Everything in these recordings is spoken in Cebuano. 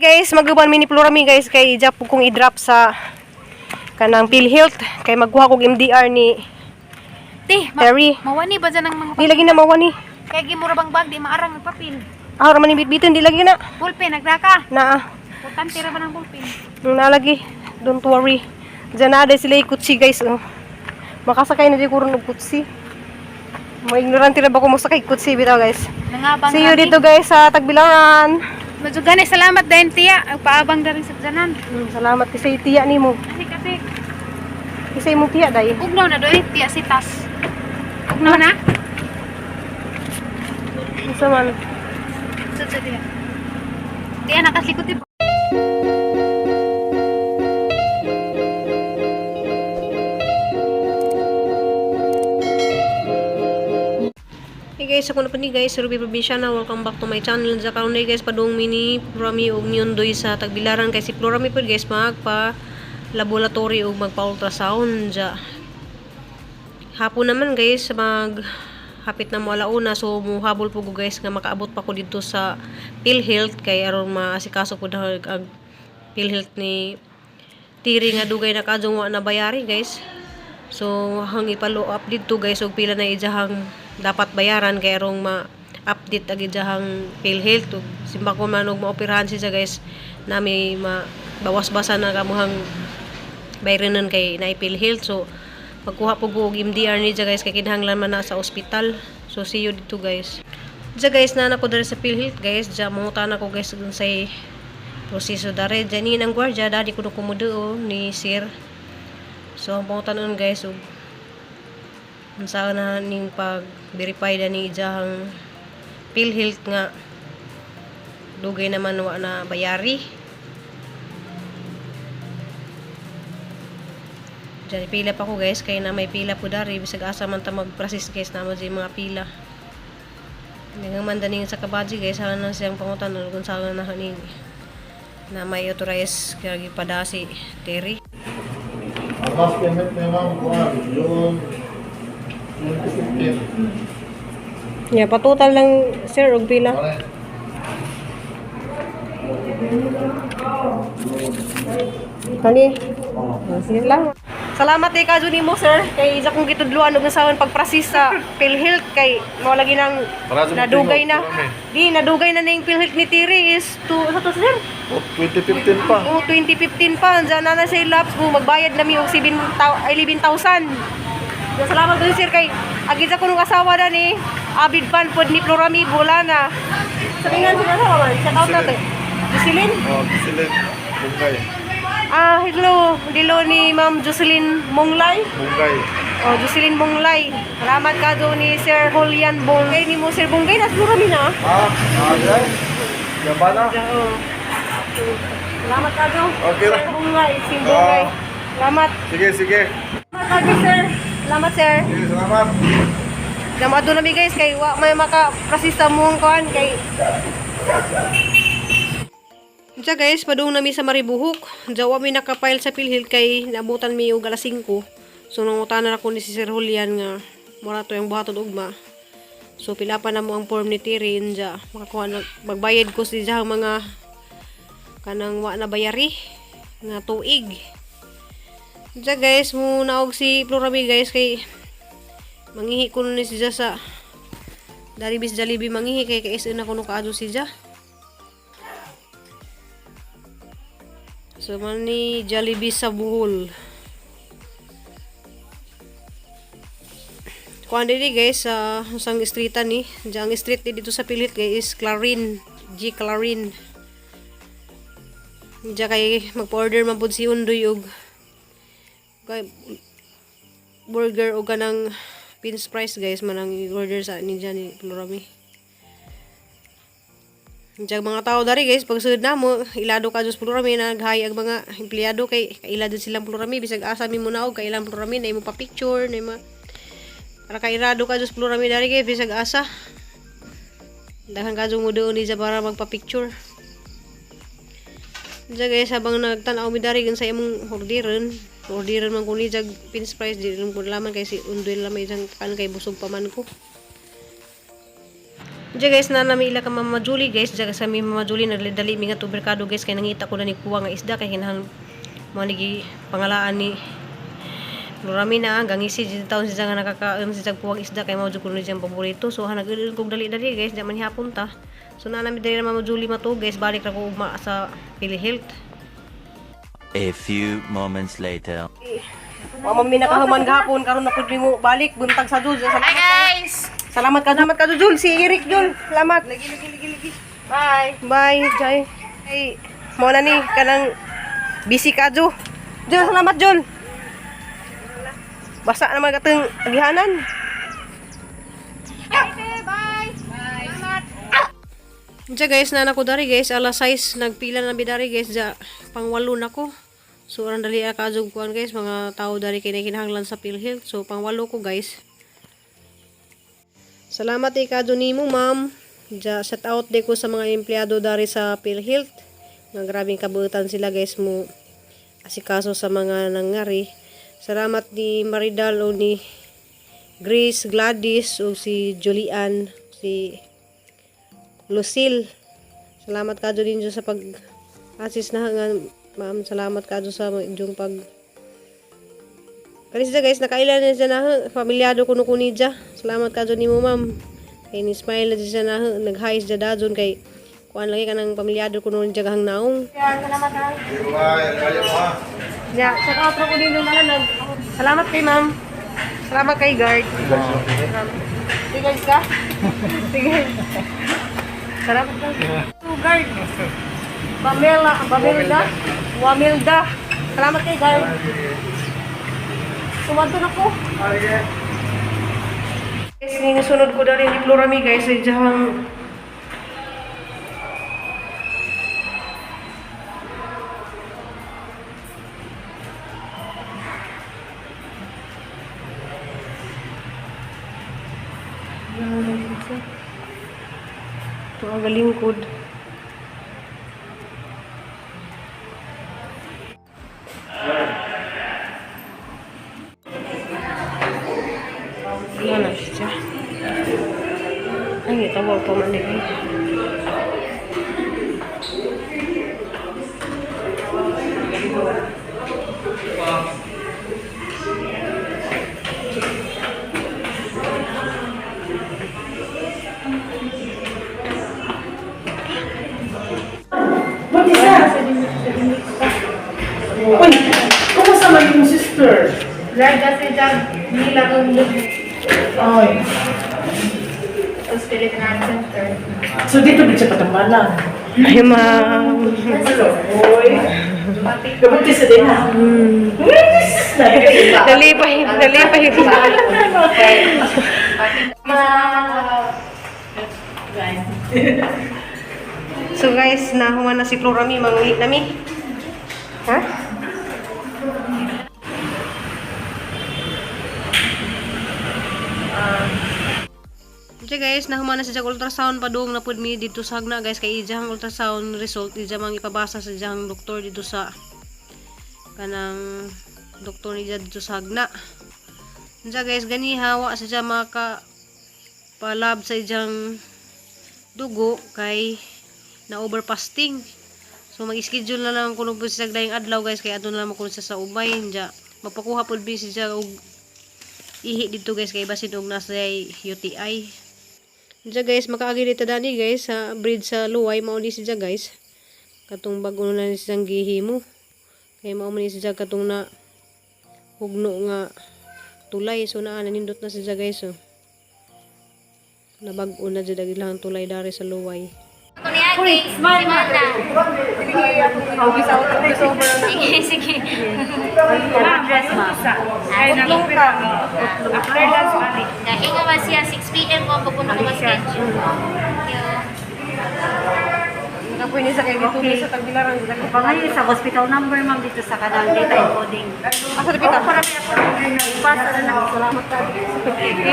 Guys, maguban mini Florami, guys, kay ija po kong i-drop sa kanang PhilHealth kay magkuha kog MDR ni Ti, Terry. Mawani ba dyan ang mga Di lagi na mawani. Kay gimura bang bag di maarang nagpapil. Ah, ra man ni bitbitin di lagi na. Pulpen nagdaka. Naa. Putante ra ba ng pulpen? Na lagi. Don't worry. Diyan na dahil sila kutsi, guys, oh. Makasakay na di ko ron og kutsi. Mga ignorante na ba ko mosakay kutsi bitaw, guys. Nangabang. See you dito, guys, sa Tagbilaran. Medyo gani salamat din, tiya. Ang paabang na rin sa dyanan. Salamat kasi tiya nimo. Kasi kasi Kasi imong tiya dai. Ugnaw na doy tiya si Tas. Ugnaw na? Unsa man? Sa sa tiya. Tiya nakaslikot di ba? Hey guys, ako na po ni guys, Ruby Provinciana. Welcome back to my channel. Sa karon guys, padung mini Florami ug Nyondoy sa Tagbilaran kay si Florami pod, guys, magpa laboratory ug magpa ultrasound ja. Hapon naman, guys, mag hapit na mo alauna, so muhabol po ko, guys, nga makaabot pa ko dito sa PhilHealth kay aron maasikaso po dahil ang PhilHealth ni Tiri nga dugay na kaadtong wa na bayari, guys. So hang ipalo up dito, guys, og pila na ijahang dapat bayaran kay arong ma-update ag ijahang PhilHealth ug simba ko man og maoperahan siya, guys, na may mabawas-basa na kamuhang bayranan kay na PhilHealth. So magkuha po ko og MDR ni guys kay kinahanglan man na sa ospital. So see you dito, guys. Diya, guys, na ko diri sa PhilHealth, guys. Diya mangutan ako, guys, unsay proseso dare. Diya ni ang gwardiya dadi kuno kumuduo ni sir. So ang pangutanon, guys, ug unsa na ning pag verify na ni ijahang PhilHealth nga dugay naman wa na bayari. Diyan pila pa ko, guys, kay na may pila po dari bisag asa man ta mag-process, guys, na mo mga pila. Nga man daning sa kabaji, guys, hala na siyang pangutanon kung saan na haning na may authorize kaya gipadasi Terry. Ang last payment na ma'am, kuwan, June 2015. Yeah, patotal lang, sir, og pila. Pare. Kani? Oh. Sige lang. Salamat eh kadyo nimo, sir, kay isa kong gitudloan og unsaon pag-process sa PhilHealth kay mao lagi nang Para sa nadugay na. tingog, Di nadugay na ning PhilHealth ni Tiri is to sa to, sir. Oh, 2015 pa. Oh, 2015 pa andiyan na na sa lapse mo magbayad na mi og 7 11,000. So, salamat ko, sir, kay agid sa kunong asawa na ni Abid fan pod ni Florami Bulana. Sa ringan sila sa man. Shout out na to. Jocelyn. Oh, Jocelyn. Bungay. Ah, hello. Dilo ni Ma'am Jocelyn Monglay. Bungay. Oh, Jocelyn Bonglay. Salamat ka do ni Sir Julian Bonggay. Ni mo Sir Bonggay, nas Florami na. Ah, ah, guys. Yan ba na? Oo. Salamat ka do. Okay Sir ra. Bonggay, Sir Bonggay. Ah. Salamat. Sige, sige. Salamat ka do, sir. Salamat, sir. Sige, salamat. Gamado na mi, guys, kay wa may maka prasista mong kuan kay. Diya, guys, padung nami sa Maribuhok. Diya wa mi nakapile sa PhilHealth kay naabutan mi og alas 5. So nangutana na ko ni si Sir Julian nga mura to yung buhaton ugma. So pila pa na mo ang form ni Tiri diya makakuha na magbayad ko si diya ang mga kanang wa na bayari nga tuig. Diya, guys, mo naog si Florami, guys, kay mangihi ko ni siya sa Daribis Jollibee, mangihi kay kay na kuno kaadto siya. So man ni Jollibee sa Bohol. Kuan dili, guys, sa usang streetan ni. Diyan ang street ni dito sa Pilit, guys, is Clarin, G Clarin. Diyan kay magpa-order man pud si Undoy og kay burger o kanang pins fries, guys, man ang order sa ni dyan ni Florami. Diyan mga tao dari, guys, pag sud na mo, ilado ka Diyos Florami, naghay ang mga empleyado kay kaila dyan silang Florami, bisag asa mi mo naog, kailang Florami, na imo pa picture, na imo para kairado ka Diyos Florami dari, guys, bisag asa. Daghan ka mo doon ni para magpa-picture. Diyan, guys, habang nagtanaw mi dari sa imong orderan, orderan man ko ni jag pins price di lang ko laman kay si Undoy lamay jang kan kay busog pa man ko. Diya guys, na nami ila ka Mama Julie guys. Diya sa mi Mama Julie nagdali mi nga to merkado guys kay nangita ko na ni kuha nga isda kay kinahanglan mo ni pangalaan ni Lorami na gangisi di taon siya nga nakakaon siya kuwang isda kay mao jud kuno siyang paborito. So ha nag kog dali-dali guys, di man hapon ta. So na nami diri na Mama Julie mato guys, balik ra ko ugma sa PhilHealth. A few moments later. Wa man mi nakahuman gahapon karon na pud mo balik buntag sa Jul. Salamat. Hi guys! Salamat ka, salamat ka Jul. Si Eric Jul. Salamat. Lagi lagi lagi lagi. Bye! Bye, Jai. Ay, mo na ni kanang busy ka Ju. Jul, salamat Jul. Basa naman katong agihanan. Bye! Bye! Salamat! Diya guys, na ko dari guys, alas 6 nagpila na bidari guys, diya pangwalo na ko. So aran dali ka jug kuan guys, mga tao dari kay kinahanglan sa PhilHealth. So pangwalo ko guys. Salamat ikadyo nimo ma'am. Diya shout out di ko sa mga empleyado dari sa PhilHealth. Nga grabing kabuutan sila guys mo asikaso sa mga nangari. Salamat ni Maridal o ni Grace Gladys o si Julian, si Lucille. Salamat ka din sa pag-assist na nga, ma'am. Salamat ka sa inyong pag Kanis guys, nakailan na siya na pamilyado kuno kuno niya. Salamat ka nimo ma'am. Kay ni smile na siya na nag-hi siya dadon kay kuan lagi kanang pamilyado kuno niya gahang naong. Salamat ha! Bye, kaya mo ha. Ya, shout out ra ko din na Salamat kay ma'am. Salamat kay guard. Sige guys ka. Sige. Salamat ka. To guard. Pamela, Pamela, Wamilda. Salamat kay guard. Sumadto na ko. Guys, sunod ko dari ni Florami guys sa ijahang Ito ang galingkod. Ano na siya? Ay, tawag pa man din. Mag-isa! Uy, kumusta man yung sister? Lord kasi dyan, nila kong Ay. Hospital Center. So dito din siya patambalan. Ay, ma'am. Hello, boy. Kabuntis na din ha. Buntis na. Dali pa, dali pa. So guys, nahuman na si Florami, manguwi nami. Ha? Okay guys, nahuman na sa jag ultrasound padung na pud mi dito sa Hagna guys kay ijang ultrasound result ija mang ipabasa sa ijang doktor dito sa kanang doktor niya dito sa Hagna. Unsa guys gani hawa sa siya maka palab sa ijang dugo kay na overfasting. So mag-schedule na lang kuno po siya dayong adlaw guys kay adto na lang kuno siya sa ubay nya. Magpakuha pud bi siya og ihi dito guys kay basin og nasa UTI. Diya guys, makaagi dito dani guys sa bridge sa Luway mao ni siya guys. Katong bago na ni siyang gihimo. Kay mao man ni siya katong na hugno nga tulay so naa nanindot na siya guys oh. Nabag-o na jud ang ilang tulay dari sa Luway. Ako niya, smile na. Sige, sige. Nahinga ba siya 6 p.m. ko pag ko schedule. Thank you. Nakapuin sa kay dito sa Tagbilaran. Pangayon sa hospital number ma'am dito sa kanang data encoding. Asa dapita? Pasa na lang. Salamat ka.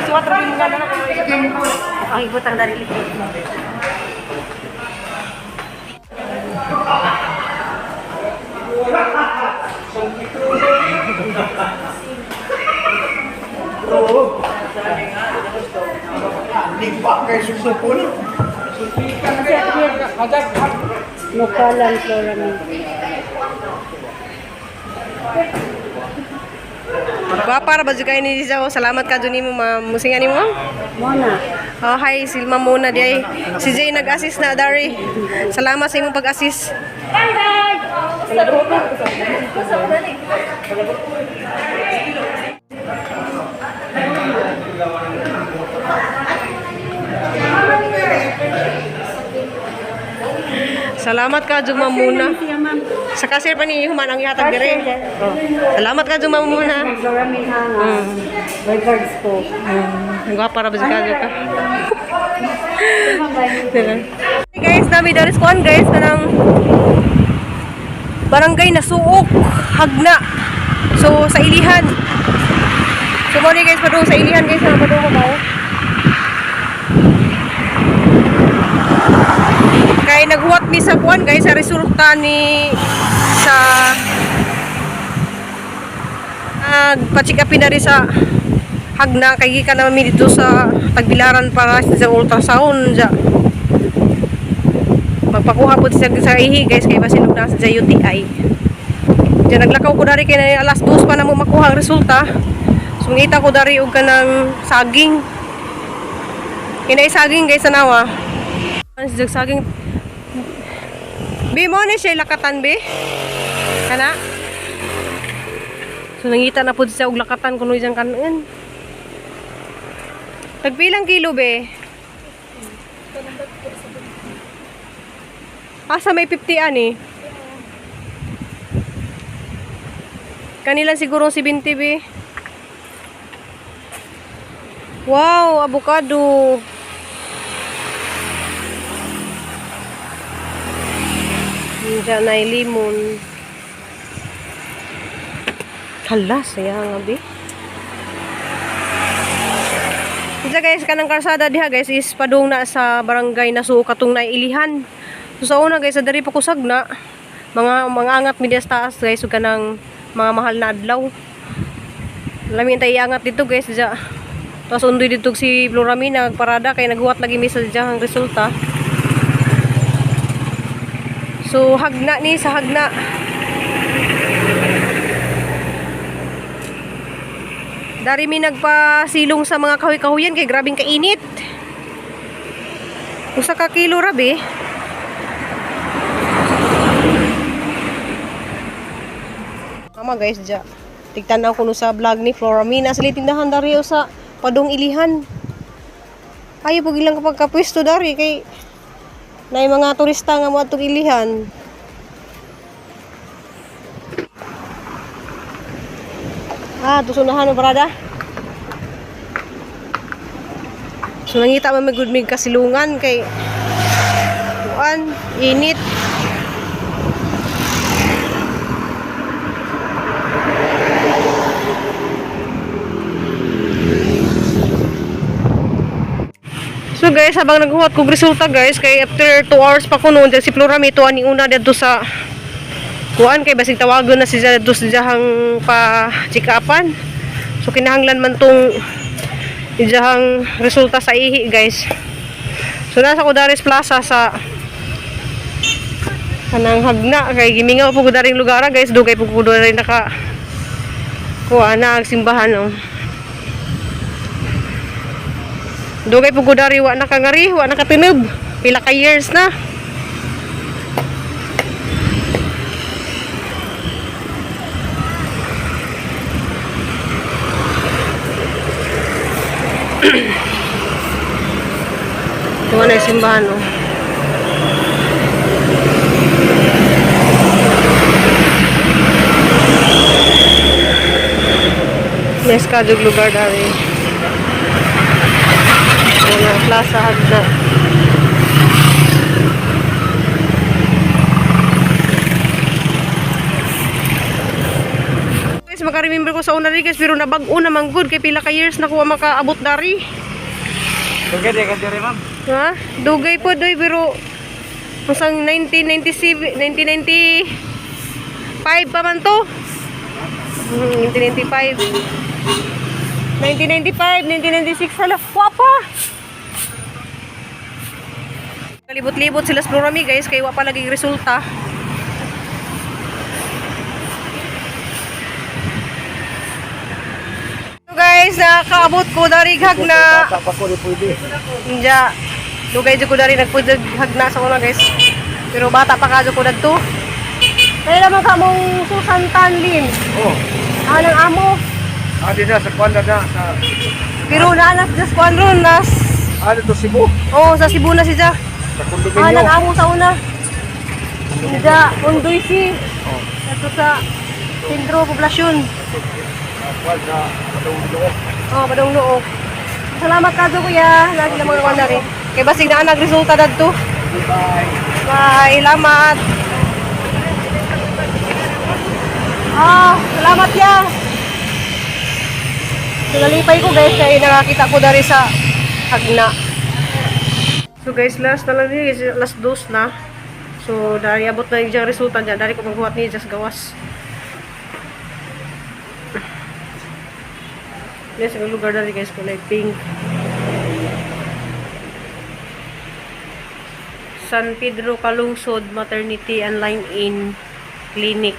Isuwat ra yung mga Ang ibutang dari likod. Di pa kay susupon. Nukalan Florami. Gwapa ra ba jud kay ni Liza? Oh, salamat ka jud nimo ma'am. Musinga nimo? Mona. Oh, hi Silma muna di ay. Si Jay nag-assist na dari. Salamat sa imong pag-assist. Salamat ka jud ma'am muna. Siya ma'am. Sa kasir pa ni human ang ihatag dire. Oh. Salamat ka jud ma'am muna. Florami ha nga. Regards po. Ang gwapa ra ba jud ka jud ka? Hey guys, nami daris kuan guys kanang barangay Nasuok, Hagna. So sa Ilihan. So mo ni guys padung sa Ilihan guys, na padung ko ba? Kay naghuwat mi sa kuan guys sa resulta ni sa nagpa-check up na rin sa Hagna kay gikan naman mi dito sa Tagbilaran para sa ultrasound ja. Magpakuha po siya sa ihi guys kay basin og nasa sa UTI. Diyan naglakaw ko dari kay na alas 2 pa na mo makuha ang resulta. So ngita ko dari og kanang saging. Kinay saging guys tanawa. Ang sig saging. Bi mo ni siya lakatan bi. Kana? So nangita na po siya og lakatan kuno diyang kanon. Tagpilang kilo be? Asa may 50 ani? Kanila siguro 70 be. Wow, avocado. Diyan ay limon. Hala, saya nga be. Isa guys, kanang karsada diha guys is padung na sa barangay na katong nailihan. So sa una guys, sa diri pa kusag na mga angat mi diha sa taas guys ug kanang mga mahal na adlaw. Lamin tayo iangat dito guys diya. Tapos undoy dito si Floramina nagparada kay naghuwat lagi mi sa diya ang resulta. So hagna ni sa hagna. Dari mi nagpasilong sa mga kahoy-kahoyan kay grabing kainit. Usa ka kilo ra be. Mama guys, dya. Tigtanaw ko no sa vlog ni Floramina sa tindahan dari o sa Padong Ilihan. Ayo pag ilang kapag kapwesto dari kay na mga turista nga moadtong Ilihan. Ah, tusunahan mo parada. So nangita man may good mig kasilungan kay kuan init. So guys, habang naghuwat kog resulta guys, kay after 2 hours pa ko noon, si Flora mito ani una didto sa kuan kay basig tawagon na siya didto sa iyahang pa check-upan. So kinahanglan man tong iyahang resulta sa ihi guys. So nasa ko Daris Plaza sa kanang hagna kay gimingaw po ko daring lugar ah, guys, dugay po ko dari naka kuan na ang simbahan oh. Dugay po ko dari wa nakangari, wa nakatinob. Pila ka years na. Ito na yung simbahan, oh. May schedule lugar dari. Wala, plaza hagda. Guys, maka-remember ko sa una rin guys, pero nabag-o naman good kay pila ka years na kuha makaabot dari. Dugay di ka diri ma'am. Ha? Dugay po doy pero masang 1997, 1995 pa man to. 1995. 1995, 1996 hala, wa pa. Libot-libot sila sa Florami guys kay wa pa lagi resulta. So guys, nakaabot ko dari hagna. Bata pa ko, di pwede. Inja, dugay jud ko dari nagpudog hagna sa una guys. Pero bata pa kadyo ko dadto. Kaya naman ka mong Susan Tanlin. Oh. Anang amo. Ah, di na sa kuan na sa Pero naanas just kuan ron nas. ah dito Cebu. Oh, sa Cebu na siya. Sa condominium. Anang amo sa una. Inja, undoy si. Oh. Ato sa sentro poblasyon. Kuan sa Padung. Oh, padung noo. Salamat kadyo kuya. Lagi na mga kuan dari. Kay basig na nagresulta resulta dadto. Bye. Bye, salamat. Ah, salamat ya. So, nalipay ko guys kay nakakita ko dari sa hagna. So guys, last na lang ni last dose na. So dari abot na yung resulta dyan. Dari ko magbuhat ni just gawas. Yes, ang lugar dari guys kulay pink. San Pedro Calungsod Maternity and Line-In Clinic.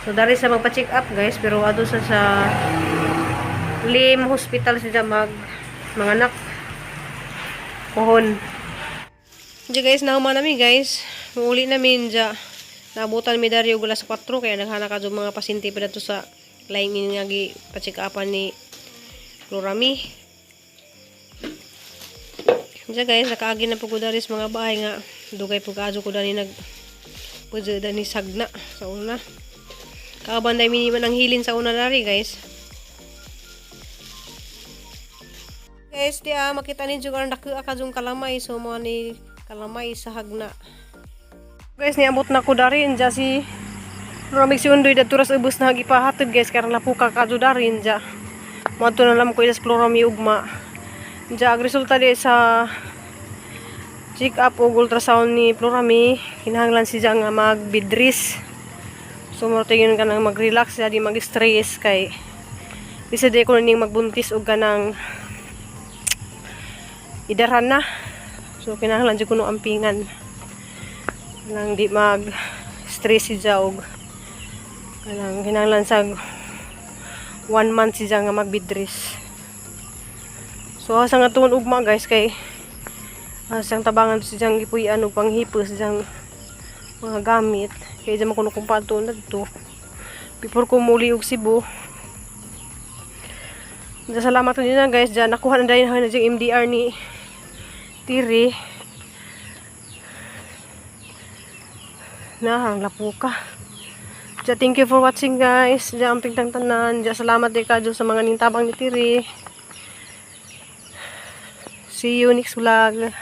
So dari sa magpa-check up guys, pero ado sa Lim Hospital sila mag manganak. Pohon. Diya guys, nahuman namin guys. Muuli namin dya. Naabutan mi dari og alas 4 kaya naghana ka dyan mga pasyente pa dato sa line-in nga gi pa-check upan ni Florami. Diya guys, nakaagi na po ko dari sa mga bahay nga dugay po kaadyo ko dani nag pwede dani sagna sa una. Kaabanday miniman ang hilin sa una dari guys. Guys, di ah, makita ninyo ang dako ka kalamay, so mo ni kalamay sa hagna. Guys, niabot na ko dari dya si Ramig si Undoy daturas ubos na gipahatod guys karon lapuka kadyo dari dya. Moadto na lang ko ilas Florami ugma. Dya ang resulta di sa check up og ultrasound ni Florami, kinahanglan siya nga magbidris. So mo tingin ka nang mag-relax siya di mag-stress kay bisa di ko ning magbuntis og kanang idaran na. So kinahanglan jud kuno ampingan. Kanang di mag stress siya og kanang kinahanglan sa one month siya nga magbidris. So asa nga tuon ugma guys kay asang tabangan siyang gipuy-an og panghipos siyang mga gamit kay di man kuno kung paadto na dito before ko muli og Cebu. Diyan, salamat ko na guys diyan nakuha na dahil na diyang MDR ni Tiri na ang lapuka. Diyan, thank you for watching guys. Diyan ang pingtang tanan. Diyan, salamat din kadyo sa mga nintabang ni Tiri. See you next vlog.